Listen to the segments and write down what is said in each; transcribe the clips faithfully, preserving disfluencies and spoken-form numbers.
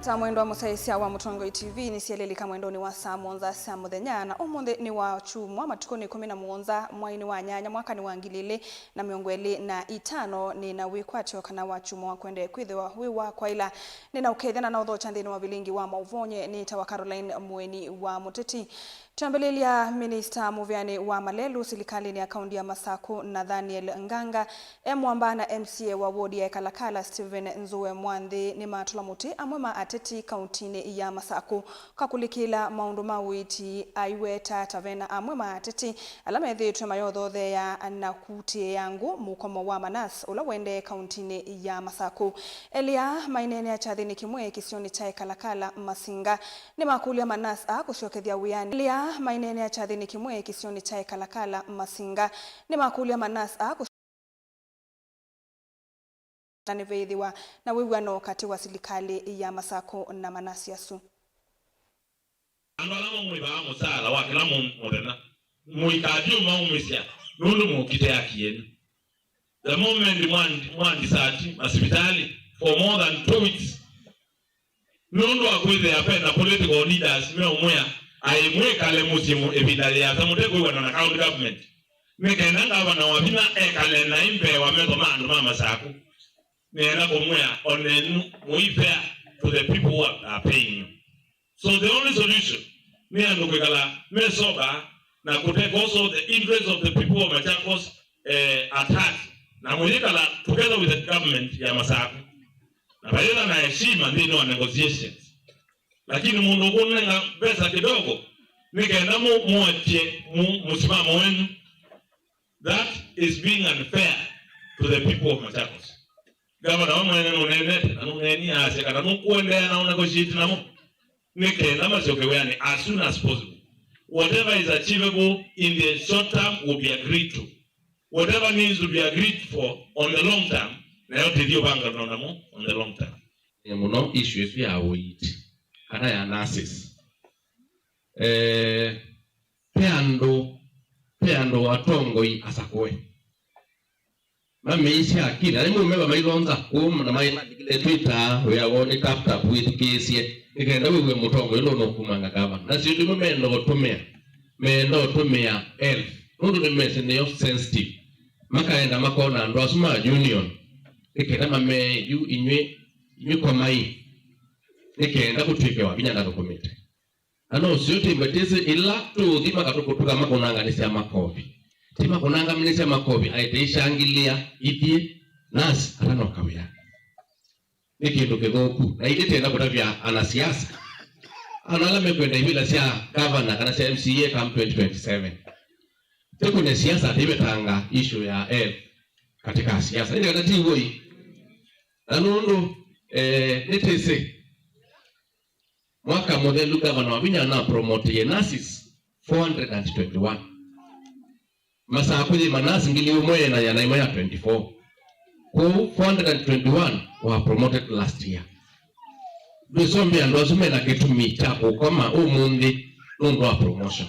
Ta mwendwa mũsyaĩĩsya wa Mũtongoi T V, nĩsyelelika mwendonĩ wa saa mũonza sya mũthenya, na ũmũnthĩ nĩ wa kyumwa, matukũ nĩ ĩkũmi na mũonza, mweinĩ wa nyanya, mwakanĩ wa ngili ilĩ na mĩongo ĩlĩ na itano. Nĩ na wĩkwatyo kana wa kyumwa wa kwendee kwĩthĩwa wĩ wa kwaĩla. Nĩ na ũkethya na na ũthokya nthĩnĩ wa vilingi wa maũvoo. Nyie nĩtawa Caroline Mũeni wa Mũteti. Twambĩlĩlya, minista mũvĩanĩ wa malelũ silikalĩnĩ ya kaunti ya Masakũ, Nathaniel Nganga, e mwamba na M C A wa wodi ya Ekalakala, Stephen Nzue Mwanthi, nĩmatũla mũtĩ amwe ma ateti kauntinĩ ya Masakũ. Kakũlĩkĩla maũndũ ma ũiiti, aiweta ta vena amwe ma ateti ala methĩĩtwe mayothotheea na kutĩĩa ngũ mũkomo wa manasi ũla ũendee kauntinĩ ya Masakũ. Elĩ aa maineenea kyathĩnĩ kĩmwe kĩsionĩ kya Ekalakala Masinga. Nĩmakũlya manasi aa kũsyokethya wĩanĩ. Elĩ aa maineenea kyathĩnĩ kĩmwe kĩsionĩ kya Ekalakala Masinga. Nĩmakũlya manasi aa kũsyokethya na nĩveĩthĩwa na wĩw'ano katĩ wa silikalĩ ya Masakũ na manasi asu. Andũ ala mamwĩvaa mũsaala wa kĩla mũ-, mũthenya, mũikathiĩ ũmaumĩsya, nũndũ mũkite haki yenyu. The moment mwa-, mwandisati masivitalĩ for more than two weeks, nũndũ wa kwĩthĩa ve na political leaders meũmwĩa, aĩ mwĩkale mũsyĩ mũ-, ĩvinda yĩasa mũtekwĩw'ana na county government, nĩ kenda ngavana wa vinya ekale naĩ mbee wa metho ma andũ ma Masakũ. Nĩenda kũmwĩa, onenu, mũi fair to the people who are, are paying you. So the only solution nĩ andũ kwĩkala me sober na kũtake also the interests of the people of Machakos, eh, at heart, na mũyĩkala together with the government ya Masakũ, na vayĩtha na heshima nthĩnĩ wa negotiations. Lakini mũndũ ũkũnenga mbesa kidogo nĩ kenda mu-, muetye mu-, mũsimamo wenyu, that is being unfair to the people of Machakos. Gavana we mwene nũneenete na nũneenie asya kana nũkũendeea na ũnegotiate namo nĩ kenda masyoke wĩanĩ as soon as possible. Whatever is achievable in the short term will be agreed to. Whatever needs to be agreed for on the long term, nayo tĩthi ũvanganwa namo on the long term. Nĩ mũno issue ĩsu ya ũiiti kana ya nurses. Eh, pe andũ, pe andũ atongoi asakũe. Mameisye akili, aĩ mũmeva mailonza kũu na maĩmalikile Twitter, wĩa woo nĩ tap tap wĩthukĩĩsye, nĩ kenda wĩw'e mũtongoi ũla ũnũkumanga gavana. Na syĩndũ imwe meenda ũtũmĩa, meenda ũtũmĩa health, nũndũ nĩmesĩ nĩyo sensitive. Makaenda makona andũ asu ma union, nĩ kenda mamee, yu inyw'ĩ, inyw'ĩ komai, nĩ kenda kũtw'ĩke wa vinya ndathũkũmĩte. Na no ũseo twĩmbetĩsĩ ĩla tũũthi makatũkũtũka makũnanganĩsya makovi. Ti makũnanganĩsya makovi, aĩ tũishangĩlĩa ithyĩ, nasi atanoka wĩanĩ. Nĩ kĩndũ kĩthũku, na ithyĩ twĩenda kũtavya anasiasa, ana ala mekwenda ivĩla sya gavana kana sya M C A come twenty twenty-seven. Tĩkũne siasa tĩvetanga issue ya health katika siasa. Ĩndĩ kana ti w'o ĩ? Na nũndũ, eh, nĩtwĩsĩ mwaka mũthelu gavana wa vinya anapromotie nurses four hundred and twenty-one. Masakũ yĩ manasi ngili ĩmwe na ĩana ĩmwe ya twenty-four. Kwoou four hundred and twenty-one were promoted last year. Ndwĩsombe andũ asu mena kĩtumi kya kũkoma ũmũnthĩ nũndũ wa promotion.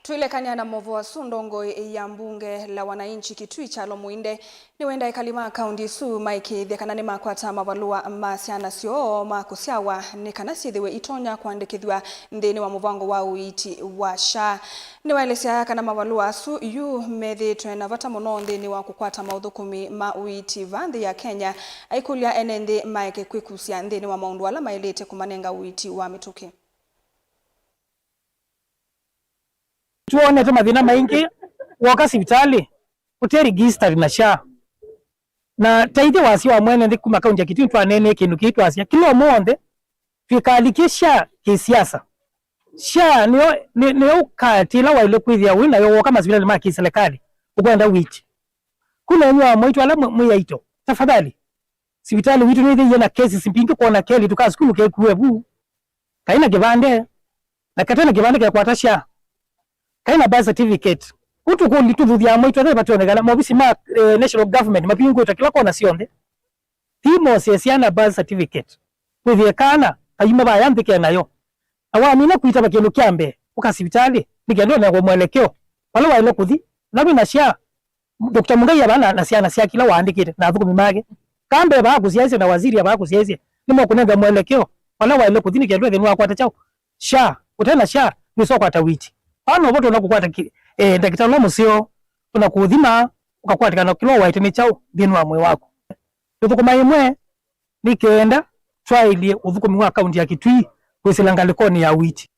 Twĩlekany'a na maũvoo asu, ndongoi ya mbunge la wananchi Kitui Kyalo Mũinde nĩwenda ekali ma kaunti ĩsu maĩkĩĩthye kana nĩmakwata mavalũa ma syana syoo ma kũsyawa nĩ kana syĩthĩwe itonya kũandĩkĩthw'a nthĩnĩ wa mũvango wa ũiiti wa SHA. Nĩwaelesya kana mavalũa asu yu methĩĩtwe na vata mũno nthĩnĩ wa kũkwata maũthũkũmi ma ũiiti vaa nthĩ ya Kenya, aikũlya ene nthĩ maeke kwĩkusya nthĩnĩ wa maũndũ ala maĩlĩte kũmanenga ũiiti wa mĩtũkĩ. Twonete mathĩna maingĩ, woka sivitalĩ ũte registered na SHA. Na ta ithe wasya wa mwene nthĩ kuma kaunti ya Kitui twaneenee kĩndũ kĩĩ twasya, kĩla ũmwe w'onthe twĩkalikye SHA kĩ-siasa. SHA nĩyo, nĩ-, nĩyo ũkaatĩla waĩle kwĩthĩa wĩ nayo woka masivitalĩ ma kĩ-silikalĩ ũkwenda ũiiti. Kuna enyu amwaitũ ala mwĩ, mwĩ aito, tafadhali, sivitalĩ witũ nĩthĩie na cases mbingĩ kwona kelĩ tũka sukulu kekuwe vu. Kaĩ na kĩvandĩ, na kate na kĩvandĩ kekwata SHA. Kaĩ na birth certificate. Ũtukũ tũthuthyaa mwaitũ athe vationekana, maovisi ma, eh, national government mavingũĩtwe kĩla kona syonthe. Thimo sya syana birth certificate. Wĩthĩe kana kayuma vaya nthĩ ke nayo. Na wamina kwĩtava kĩndũ kya mbee, ũka sivitalĩ, nĩ kenda ũnengwe mwelekeo vala waĩle kũthi, na wĩ na SHA. Doctor Mugai avaa na, na syana syake ila waandĩkĩte na athũkũmi make. Kambe avaa kũsyaĩsye na waziri avaa kũsyaĩsye, nĩmokũnenga mwelekeo vala waĩle kũthi nĩ kenda ethĩwa nĩwakwata kyaũ? SHA. Ũte na SHA, nĩsokwata witi. Vaa novo tũna kũkwata ki-, eh, ndakĩtalĩ ũla mũseo, tũna kũũthima, ũkakwatĩkana kĩla ũwaĩte nĩ kyaũ nthĩnĩ wa mwĩĩ waku. Tũthũkũma ĩmwe nĩ kenda twaĩlye ũthũkũmi wa kaunti ya Kitui kwĩsĩla ngalĩkonĩ ya witi.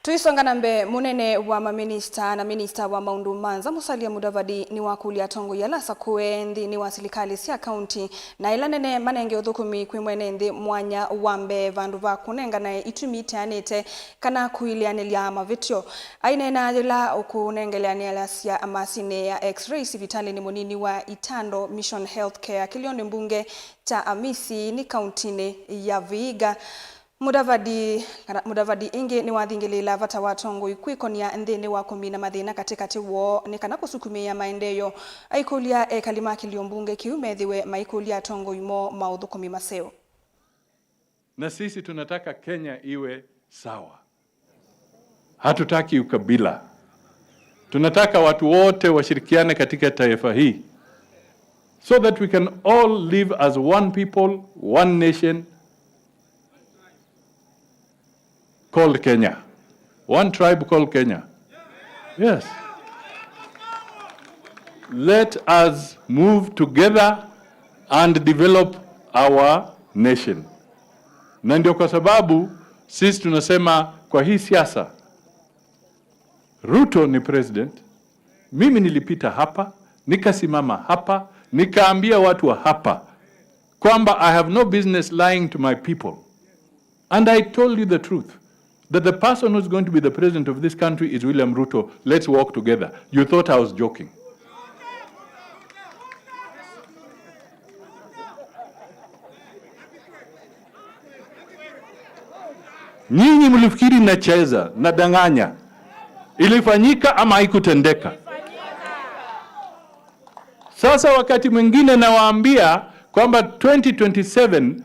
Tũisonga na mbee, mũnene wa maminista na minista wa maũndũ ma nza Musalia Mudavadi nĩwakũlya atongoi ala asakũe nthĩnĩ wa silikalĩ sya kaunti na ĩla nene manenge ũthũkũmi kwĩ mwene nthĩ mwanya wa mbee vandũ va kũnenganae itumi iteanĩte kana kũileanĩlya mavĩtyo. Aineena yĩla ũkũnengeleanĩasya masinĩ ya X-ray sivitalĩnĩ mũnini wa Itando Mission Healthcare kĩlĩonĩ mbunge kya Amisi nĩ kauntinĩ ya Vihiga. Mudavadi, kana Mudavadi ĩngĩ nĩwathingĩlĩĩla vata wa atongoi kwĩkonia nthĩnĩ wa kũmina mathĩna katĩkatĩ woo nĩ kana kũsukumĩĩa maendeeo. Aikũlya ekali ma kĩlio mbunge kĩu methĩwe maikũlya atongoi moo maũthũkũmi maseo. Na sisi tunataka Kenya iwe sawa. Hatutaki ukabila. Tunataka watu wote washirikiane katika taifa hii so that we can all live as one people, one nation called Kenya. One tribe called Kenya. Yes. Let us move together and develop our nation. Na ndio kwa sababu sisi tunasema kwa hii siasa, Ruto ni president. Mimi nilipita hapa, nikasimama hapa, nikaambia watu wa hapa kwamba I have no business lying to my people. And I told you the truth, that the person who's going to be the president of this country is William Ruto. Let's walk together. You thought I was joking. Nyinyi mlifikiri nacheza, nadanganya. Ilifanyika ama haikutendeka? Sasa wakati mwingine nawaambia kwamba twenty twenty-seven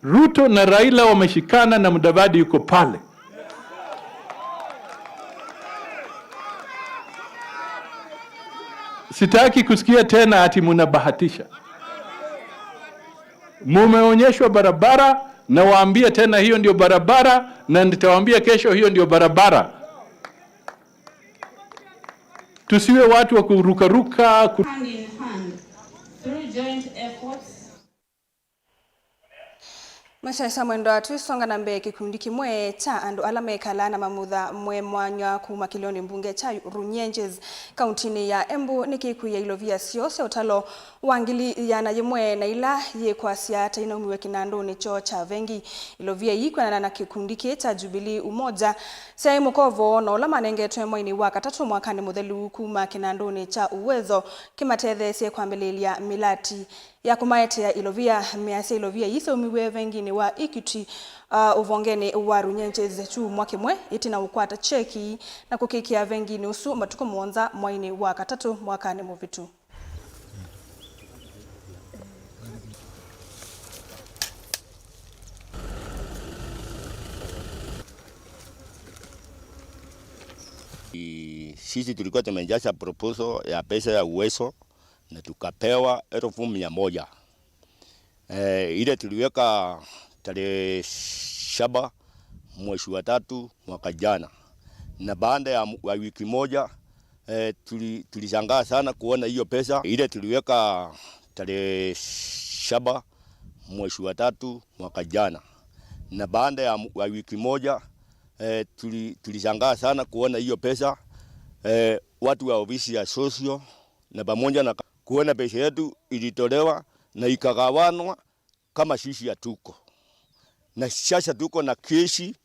Ruto na Raila wameshikana na Mudavadi yuko pale. Sitaki kusikia tena ati munabahatisha. Mumeonyeshwa barabara, nawaambia tena hiyo ndio barabara, na nitawaambia kesho hiyo ndio barabara. Tusiwe watu wa kurukaruka, ku- Hand in hand, through joint efforts. Masyaĩsa mwendwa, tũisonga na mbee, kĩkundi kĩmwe kya andũ ala mekalaa na mamutha me mwanya kuma kĩlĩonĩ mbunge kya Runyenjes kauntinĩ ya Embu nĩkĩkwĩie ilovia syoo sya ũtalo wa ngili ĩana yĩmwe na ila yĩ kwasya ta inaumiw'e kĩnandũnĩ kyoo kya vengi. Ilovia ii kwĩanana na kĩkundi kĩĩ kya Jubilee Umoja syaĩ mũkovo na ũla manengetwe mweinĩ wa katatũ mwakanĩ mũthelu kuma kĩnandũnĩ kya Uwezo kĩmatetheesye kwambĩlĩĩlya mĩlati ya kũmaetea ilovia. Measya ilovia ii syaumiw'e venginĩ wa Equity, uh, ũvongenĩ wa Runyenjes kyumwa kĩmwe ĩtina ũkwata kyeki na kũkĩkĩa venginĩ ũsu matukũ mũonza mweinĩ wa katatũ mwakanĩ mũvĩtu. I-, sisi tulikuwa tumejaza proposal ya pesa ya Uwezo na tukapewa elfu mia moja. Eh, ile tuliweka tarehe saba mwezi wa tatu mwaka jana, na baada ya mu-, wa wiki moja, eh, tuli-, tulishangaa sana kuona hiyo pesa ile tuliweka tarehe saba mwezi wa tatu mwaka jana, na baada ya mu-, wa wiki moja, eh, tuli-, tulishangaa sana kuona hiyo pesa, eh, watu wa ofisi ya social na pamoja na ka-, kuona pesa yetu ilitolewa na ikagawanwa kama sisi hatuko. Na sasa tuko na kesi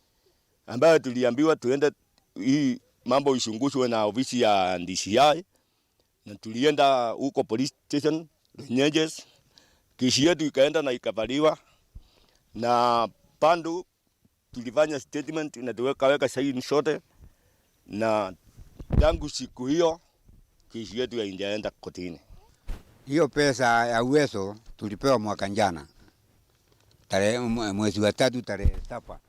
ambayo tuliambiwa tuende hii mambo ichunguzwe na ofisi ya D C I, na tulienda huko police station Runyenjes, kesi yetu ikaenda na ikavaliwa, na bado tulifanya statement na tuwekaweka saini sote, na tangu siku hiyo kesi yetu haijaenda kotini. Hiyo pesa ya Uwezo tulipewa mwaka jana, tarehe, mwe-, mwezi wa tatu tarehe saba,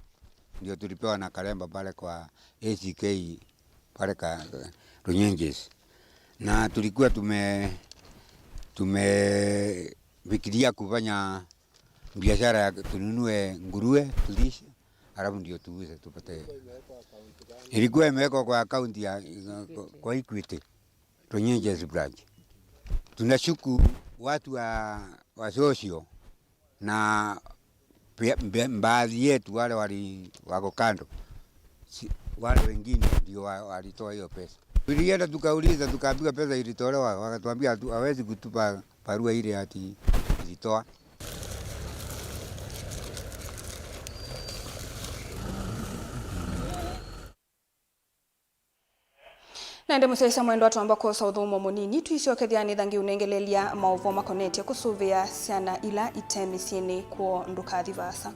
ndio tulipewa na Kalemba pale kwa A C K pale ka, Runyenjes. Na tulikuwa tume-, tumefikiria kufanya biashara ya tununue nguruwe, tulishe, halafu ndio tuuze, tupate. Ilikuwa imewekwa kwa akaunti ya, kwa, kwa Equity, Runyenjes branch. Tunashuku watu wa, wa social na pia, mbe-, baadhi yetu wale wali-, wako kando, si, wale wengine ndio wa-, walitoa hiyo pesa. Tulienda tukauliza, tukaambiwa pesa ilitolewa, wakatuambia hatu-, hawezi kutupa barua ile ati ilitoa. Na ĩndĩ mũsyaĩĩsya mwendwa, twamba kwosa ũthũmũo mũnini, tũisyokethya nĩ thangi ũnengelelya maũvoo makonetye kũsũvĩa syana ila ite mĩsyĩnĩ kwoo. Ndũkathi vaasa.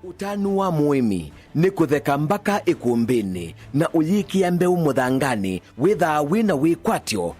Ũtanu wa mũĩmi nĩ kũtheka mbaka ĩkũmbĩnĩ na ũyĩkĩa mbeũ mũthanganĩ wĩthaa wĩ na wĩkwatyo.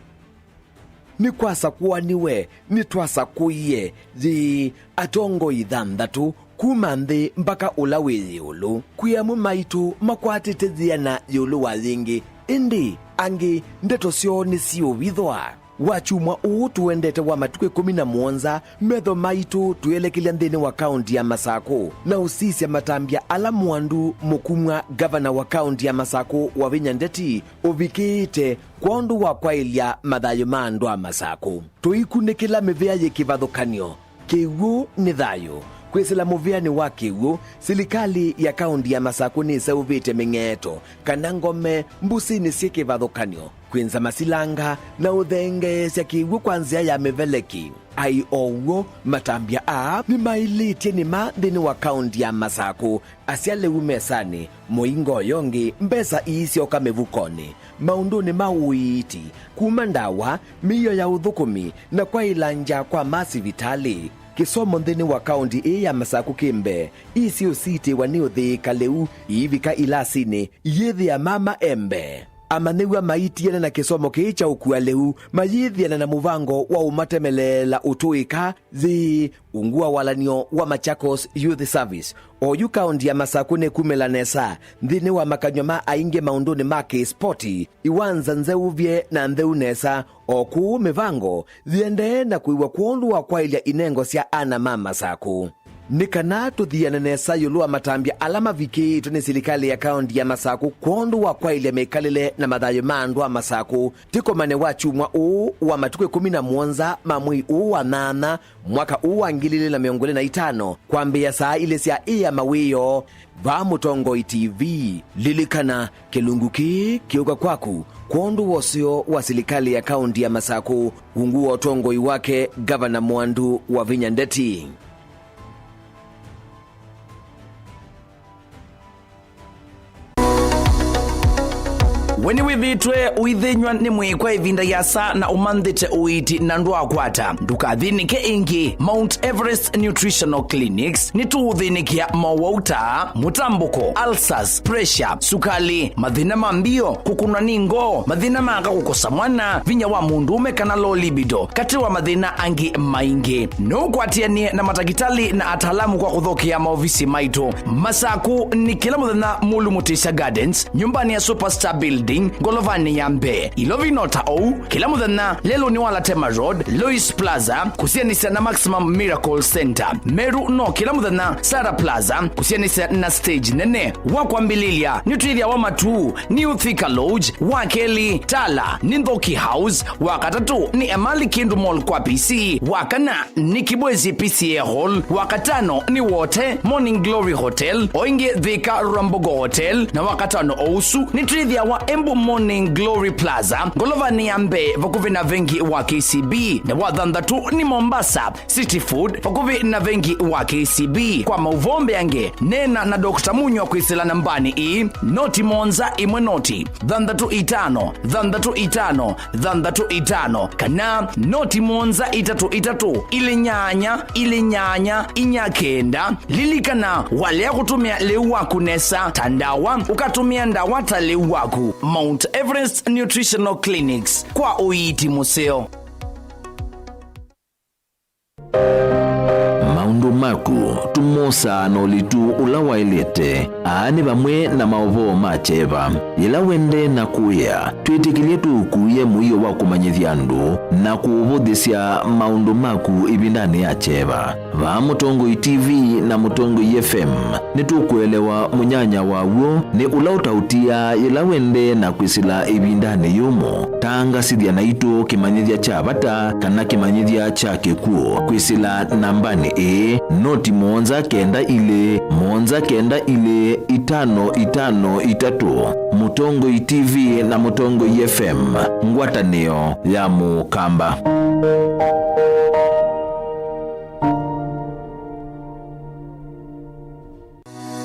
Nĩkwasakũaniwe, nĩtwasakũie, yĩĩ, atongoi thanthatũ kuma nthĩ mbaka ũla wĩ ĩũlũ. Kwĩ amwe maitũ makwatĩte yĩana ĩũlũ wa yĩngĩ, ĩndĩ angĩ ndeto syoo nĩsiũvithwa. Wakyumwa ũũ tũendete wa matukũ ĩkũmi na mũonza, metho maitũ twĩelekelya nthĩnĩ wa kaũnti ya Masakũ na ũsisya matambya ala Mwandu Mũkumwa, ngavana wa kaũnti ya Masakũ, wavinya ndeti ũvikĩĩte kwondũ wa kwaĩlya mathayũ ma andũ a Masakũ. Tũikunĩkĩla mĩvĩa yĩ kĩvathũkany'o. Kĩw'ũ nĩ thayũ. Kwĩsĩla mũvĩanĩ wa kĩw'ũ, silikalĩ ya kaũnti ya Masakũ nĩseũvĩte mĩng'eeto kana ngome mbũsĩnĩ syĩ kĩvathũkany'o, kwĩnza masilanga na ũthengeesya kĩw'ũ kwa nzĩa ya mĩveleki. Ai o w'o, matambya aa nĩmaĩlĩtye nĩma nthĩnĩ wa kaũnti ya Masakũ. Asya lĩu mesanĩ, mũingo ũyũ ũngĩ, mbesa iisyoka mĩvukonĩ. Maũndũnĩ ma ũiiti, kuma ndawa, mĩio ya ũthũkũmi, na kwaĩla ngya kwa ma sivitalĩ. Kĩsomo nthĩnĩ wa kaũnti ĩĩ ya Masakũ kĩ mbee. Iisĩ ũsiitĩwa nĩ ũthĩĩka lĩu, iivika ilasinĩ, iyĩthĩa mama e mbee. Amanyĩw'a maitiana na kĩsomo kĩĩ kya ũkua lĩu, mayĩthĩana na mũvango wa ũmatemeleela ũtũĩka, yĩĩ, ungu wa walan'yo wa Machakos Youth Service. Oyu kaũnti ya Masakũ nĩkumĩla nesa nthĩnĩ wa makany'o ma aingĩ maũndũnĩ ma kĩspoti, iwanza nzeũvye na ntheu nesa, o kũu mĩvango yĩendee na kũiw'a kwondũ wa kwaĩlya inengo sya ana ma Masakũ. Nĩ kana tũthiane nesa ĩũlũ wa matambya ala mavikĩĩtwe nĩ silikalĩ ya kaũnti ya Masakũ kwondũ wa kwaĩlya mĩkalĩle na mathayũ ma andũ a Masakũ, tĩkomane wa kyumwa ũũ wa matukũ ĩkũmi na mũonza ma mwei ũũ wa nyanya, mwaka ũũ wa ngili ilĩ na mĩongo ĩlĩ na itano, kwambĩĩa saa ilĩ sya ĩa mawĩoo, vaa Mũtongoi T V. Lilikana, kĩlungu kĩĩ kĩũka kwaku kwondũ wa ũseo wa silikalĩ ya kaũnti ya Masakũ, ungu wa ũtongoi wake Ngavana Mwandu Wavinya Ndeti. We nĩwĩthĩĩtwe ũithĩnyw'a nĩ mwĩĩ kwa ĩvinda yĩasa na ũmanthĩte ũiiti na ndwaakwata? Ndũkathĩnĩke ĩngĩ. Mount Everest Nutritional Clinics nĩtũũthĩnĩkĩa mowau ta mũtambũko, ulcers, pressure, sukalĩ, mathĩna ma mbio, kũkũnwa nĩ ngoo, mathĩna ma aka kũkosa mwana, vinya wa mũndũũme kana low libido, katĩ wa mathĩna angĩ maingĩ. No ũkwatĩanĩe na matakĩtalĩ na ataalamu kwa kũthokea maovisi maitũ. Masakũ nĩ kĩla mũthenya Mulu Mutisya Gardens, nyũmbanĩ ya Superstar Building, ngolovanĩ ya mbee. Ilovi no ta ũu, kĩla mũthenya lelũnĩ wa Latema Road, Lois Plaza, kũsianĩsya na Maximum Miracle Center. Meru no kĩla mũthenya Sara Plaza, kũsianĩsya na stage nene. Wa kwambĩlĩlya, nĩtwĩthĩawa Matuu, New Thika Lodge, wa kelĩ, Tala, nĩ Nthoki House, wa katatũ, nĩ Emali Kindu Mall kwa P C, wa kana, nĩ Kibwezi P C A Hall, wa katano, nĩ Wote, Morning Glory Hotel, o ĩngĩ Thika Rwambogo Hotel, na wa katano o ũsu, nĩtwĩthĩawa Embu Morning Glory Plaza, ngolovanĩ ya mbee, vakuvĩ na vengi wa K C B, na wa thanthatũ, nĩ Mombasa, City Food, vakuvĩ na vengi wa K C B. Kwa maũvoo mbeange, neena na Doctor Munywa kwĩsĩla nambanĩ ĩĩ, noti mũonza ĩmwe noti, thanthatũ itano, thanthatũ itano, thanthatũ itano, kana noti mũonza itatũ itatũ, ilĩ nyanya, ilĩ nyanya, inya kenda. Lilikana, walea kũtũmĩa lĩu waku nesa ta ndawa, ũkatũmĩa ndawa ta lĩu waku. Mount Everest Nutritional Clinics, kwa ũiiti mũseo. Maũndũ maku, tũmosaa na ũlitu ũla waĩlĩte. Aa nĩ vamwe na maũvoo ma kyeva. Yĩla wendee na kũĩa, twĩtĩkĩlye tũũkuĩe mũio wa kũmanyĩthya andũ na kũũvũthĩsya maũndũ maku ĩvindanĩ ya kyeva. Vaa Mũtongoi T V na Mũtongoi F M, nĩtũkũelewa mũnyanya waw'o nĩ ũla ũtaũtiaa yĩla wendee na kwĩsĩla ĩvindanĩ yũmũ. Tangasĩthya naitũ kĩmanyĩthya kya vata kana kĩmanyĩthya kya kĩkw'ũ kwĩsĩla nambanĩ ĩĩ, noti mũonza kenda ilĩ, mũonza kenda ilĩ, itano itano itatũ. Mũtongoi T V na Mũtongoi F M, ngwatanĩo ya Mũkamba.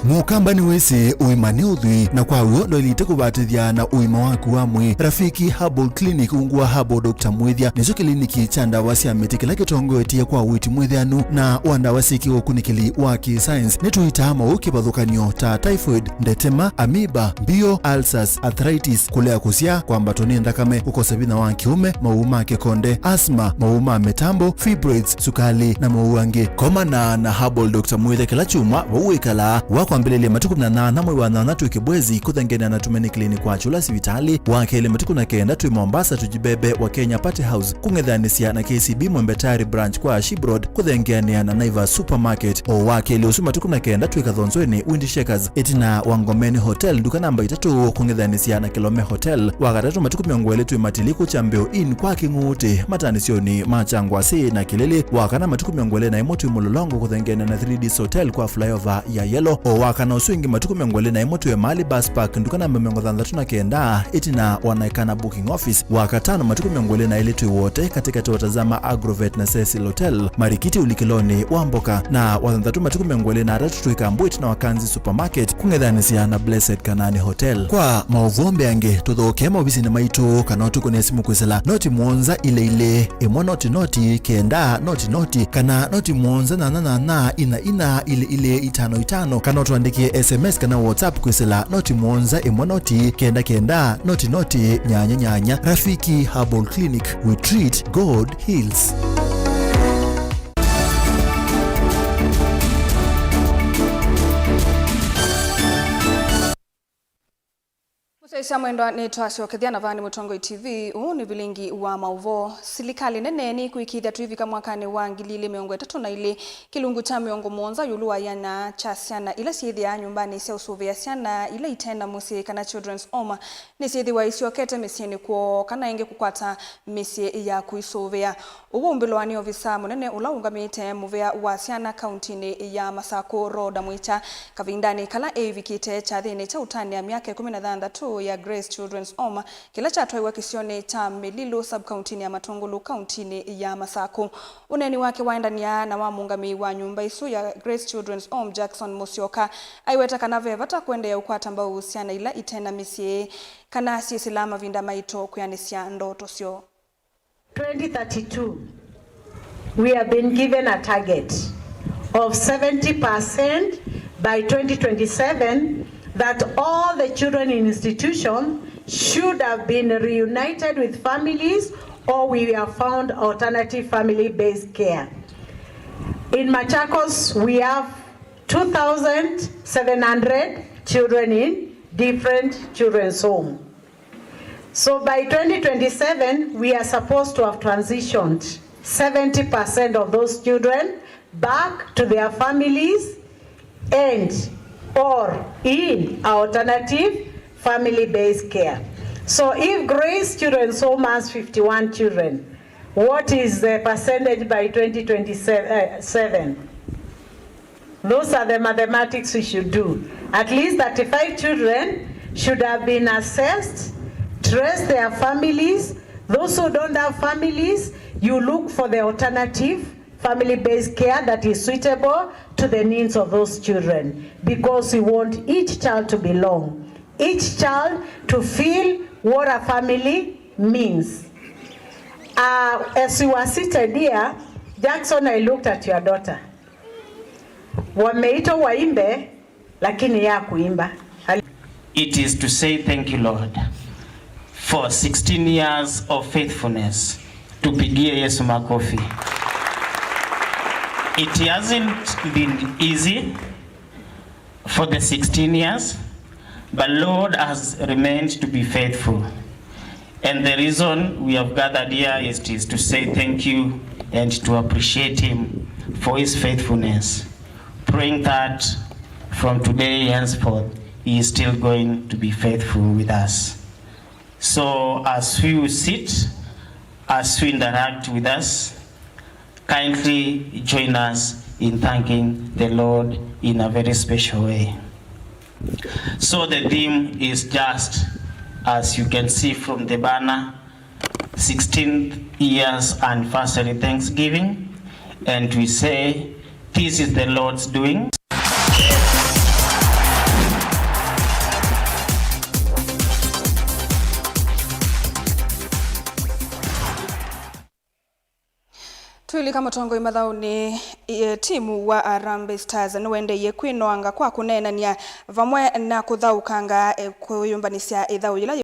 Mũkamba nĩwĩsĩ ũima nĩ ũthwii, na kwa w'o ndwaĩlĩte kũvatĩthya na ũima waku wa mwĩĩ. Rafiki Herbal Clinic, ungu wa Herbal Doctor Mwĩthya, nĩkyo kĩliniki kya ndawa sya mĩtĩ kĩla kĩtongoetye kwa ũiiti mwĩthĩanu na wa ndawa syĩ kĩũkunĩkĩli wa kĩ-science. Nĩtũitaa maũũ kĩvathũkany'o ta typhoid, ndetema, amoeba, mbio, ulcers, arthritis, kũlea kũsyaa, kwambatwa nĩ nthakame, kũkosa vinya wa kĩũme, maũũ ma kĩkonde, asthma, maũũ ma mĩtambo, fibroids, sukalĩ, na maũũ angĩ. Komana na Herbal Doctor Mwĩthya kĩla kyumwa vau wĩkalaa. Wa kwambĩlĩlya matukũ mĩongo ĩna mwei wa nyanya twĩ Kibwezi, kũthengeanĩa na Tumaini Clinic kwa Chula sivitalĩ. Wa kelĩ matukũ na kenda twĩ Mombasa, Tujibebe wa Kenya Party House, kũng'ethanĩsya na K C B Mwembe Tayari Branch kwa Ashib Road, kũthengeanĩa na Naivas Supermarket. O wa kelĩ ũsu matukũ na kenda twĩ Kathonzweni, Wind Shakers, ĩtina wa Ngomeni Hotel, nduka namba itatũ, kũng'ethanĩsya na Kilome Hotel. Wa katatũ matukũ mĩongo ĩlĩ twĩ Matiliku, Chambeo Inn kwa Kĩng'uutĩ, matanĩsyonĩ ma Kyangwasĩ na Kĩlĩlĩ. Wa kana matukũ mĩongo ĩlĩ na ĩmwe twĩ Mũlolongo, kũthengeanĩa na Three Ds Hotel kwa flyover ya Yellow. O wa kana ũsu ĩngĩ matukũ mĩongo ĩlĩ na ĩmwe twĩ Emali Bus Park, nduka namba mĩongo thanthatũ na kenda, ĩtina wa Naikana Booking Office. Wa katano matukũ mĩongo ĩlĩ na ĩlĩ twĩ Wote, katĩkatĩ wa Tazama Agrovet na Cecil Hotel, Marikiti ũlikĩlonĩ wa Mboka. Na wa thanthatũ matukũ mĩongo ĩlĩ na atatũ twĩ Kambu ĩtina wa Kanzi Supermarket, kũng'ethanĩsya na Blessed Kanani Hotel. Kwa maũvoo mbeange, tũthokee maovisinĩ maitũ kana ũtũkũnĩe simũ kwĩsĩla noti mũonza ilĩ ilĩ, ĩmwe noti noti, kenda noti noti, kana noti mũonza nyanya nyanya, ina ina, ilĩ ilĩ, itano itano, kana ũtũandĩkĩe S M S kana WhatsApp kwĩsĩla noti mũonza ĩmwe noti, kenda kenda, noti noti, nyanya nyanya. Rafiki Herbal Clinic, we treat, God heals. Mũsyaĩĩsya mwendwa, nĩtwasyokethya na vaa nĩ Mũtongoi T V. Ũũ nĩ vilingi wa maũvoo. Silikalĩ nene nĩkwĩkĩĩthya twĩvika mwakanĩ wa ngili ilĩ mĩongo ĩtatũ na ilĩ, kĩlungu kya mĩongo mũonza ĩũlũ wa ĩana kya syana ila syĩthĩaa nyũmbanĩ sya ũsũvĩa syana ila ite na mũsyĩ kana children's home nĩsyĩthĩwa isyokete mĩsyĩnĩ kwoo kana ĩngĩ kũkwata mĩsyĩ ya kũisũvĩa. Ũu waumbĩlwa nĩ ovisa mũnene ũla ũũngamĩte mũvea wa syana kauntinĩ ya Masakũ, Rhoda Mwĩkya, kavindanĩ kala eĩvikĩte kyathĩnĩ kya ũtanĩa myaka ĩkũmi na thanthatũ ya Grace Children's Home, kĩla kyatwaiwe kĩsionĩ kya Mĩlilũ, sub-kauntinĩ ya Matũngũlũ, kauntinĩ ya Masakũ. Ũneeni wake waendania na wa mũũngamĩi wa nyũmba ĩsu ya Grace Children's Home, Jackson Mũsyoka, aiweta kana ve vata kũendeea ũkwata mbau syana ila ite na mĩsyĩ kana syĩsĩlaa mavinda maito kwĩanĩsya ndoto syoo. Twenty thirty-two, we have been given a target of seventy percent by twenty twenty-seven, that all the children in institution should have been reunited with families or we have found alternative family-based care. In Machakos, we have two thousand seven hundred children in different children's home. So by twenty twenty-seven, we are supposed to have transitioned seventy percent of those children back to their families and or in alternative family-based care. So if Grace Children's Home has fifty-one children, what is the percentage by twenty twenty-seven? Those are the mathematics we should do. At least thirty-five children should have been assessed, trace their families. Those who don't have families, you look for the alternative family-based care that is suitable to the needs of those children, because we want each child to belong, each child to feel what a family means. Uh, as you were seated here, Jackson, I looked at your daughter. Wameitwa waimbe, lakini ya kuimba. It is to say thank you, Lord, for sixteen years of faithfulness. Tupigie Yesu makofi. It hasn't been easy for the sixteen years, but Lord has remained to be faithful. And the reason we have gathered here is, is to say thank you and to appreciate him for his faithfulness, praying that from today henceforth, he is still going to be faithful with us. So as we sit, as we interact with us, kindly join us in thanking the Lord in a very special way. So the theme is just, as you can see from the banner, sixteenth year's anniversary Thanksgiving, and we say, "This is the Lord's doing." Twĩlika mũtongoi mathaũnĩ, e, timu wa Harambee Stars nĩwaendeeie kwĩnoanga kwa kũneenany'a vamwe na kũthaũkanga, e, kwĩyũmbanĩsya ĩthaũ yĩla